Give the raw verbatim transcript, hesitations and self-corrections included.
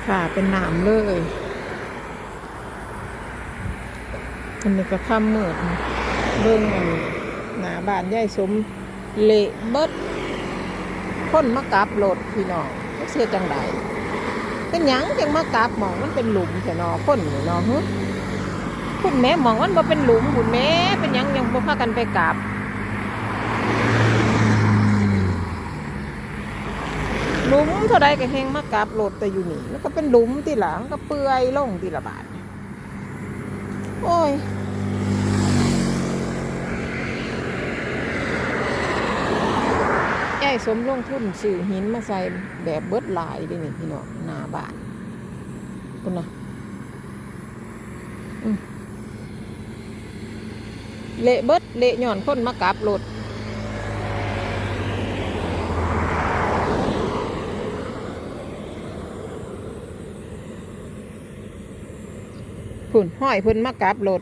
ค่ะ เป็นน้ำเลย อันนี้ก็ค่ำมืด เบิ่งอันหน้าบ้านยายสม เละเบิด คนมากลับรถพี่น้อง จักสิเฮ็ดจั่งใด เป็นหยังจั่งมากลับหม่องมันเป็นหลุมแท้เนาะ คนนี่เนาะ หึ คุณแม่ หม่องมันบ่เป็นหลุม คุณแม่ เป็นหยังยังบ่พากันไปกลับ หลุมเท่าใดก็แฮ่งมากลับรถแต่อยู่นี่ มันก็เป็นหลุมติล่ะ มันก็เปื่อยลงติล่ะบาด โอ้ย ยายสมลงทุนซื้อหินมาใส่แบบเบิดหลายเด้นี่พี่น้อง หน้าบ้าน พุ้นนะ อืม เละเบิด เละย้อนคนมากลับรถ พุ้น ฮอดเพิ่นมากลับรถ